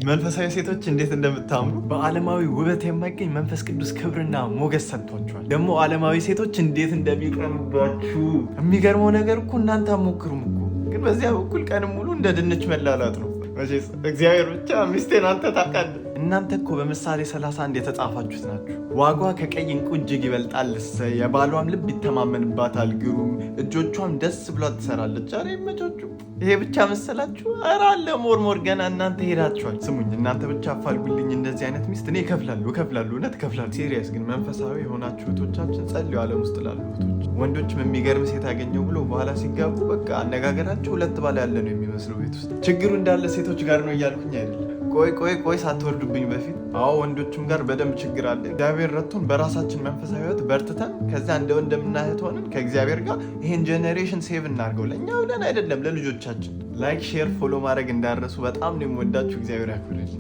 መንፈሳዊ ሴቶች እንዴት እንደምታምሩ! በዓለማዊ ውበት የማይገኝ መንፈስ ቅዱስ ክብርና ሞገስ ሰጥቷቸዋል። ደግሞ ዓለማዊ ሴቶች እንዴት እንደሚቀኑባችሁ! የሚገርመው ነገር እኮ እናንተ አትሞክሩም እኮ፣ ግን በዚያ በኩል ቀን ሙሉ እንደ ድንች መላላጥ ነው። መቼስ እግዚአብሔር ብቻ ሚስቴን አንተ ታውቃለህ። እናንተ እኮ በምሳሌ 31 የተጻፋችሁት ናችሁ። ዋጓ ከቀይ ዕንቁ እጅግ ይበልጣል። እሰይ፣ የባሏም ልብ ይተማመንባታል። ግሩም፣ እጆቿም ደስ ብሏት ትሰራለች። ኧረ ይመቻችሁ። ይሄ ብቻ መሰላችሁ? ኧረ አለ more more፣ ገና እናንተ ሄዳችኋል። ስሙኝ፣ እናንተ ብቻ አፋልጉልኝ እንደዚህ አይነት ሚስት፣ እኔ እከፍላለሁ፣ እከፍላለሁ፣ እውነት እከፍላለሁ። Serious ግን መንፈሳዊ የሆናችሁ እህቶቻችን ጸልዩ፣ ዓለም ውስጥ ላሉ እህቶች። ወንዶችም የሚገርም ሴት ያገኘው ብሎ በኋላ ሲጋቡ በቃ አነጋገራቸው ሁለት ባል ያለ ነው የሚመስለው ቤት ውስጥ። ችግሩ እንዳለ ሴቶች ጋር ነው እያልኩኝ አይደለም። ቆይ ቆይ ቆይ፣ ሳትወርዱብኝ በፊት፣ አዎ ወንዶችም ጋር በደንብ ችግር አለ። እግዚአብሔር ረድቶን በራሳችን መንፈሳዊ ህይወት በርትተን ከዚያ እንደ ወንድምና እህት ሆነን ከእግዚአብሔር ጋር ይሄን generation save እናድርገው። ለእኛ ብለን አይደለም፣ ለልጆቻችን። Like፣ share፣ follow ማድረግ እንዳትረሱ። በጣም ነው የምወዳችሁ። እግዚአብሔር ያክብርልኝ።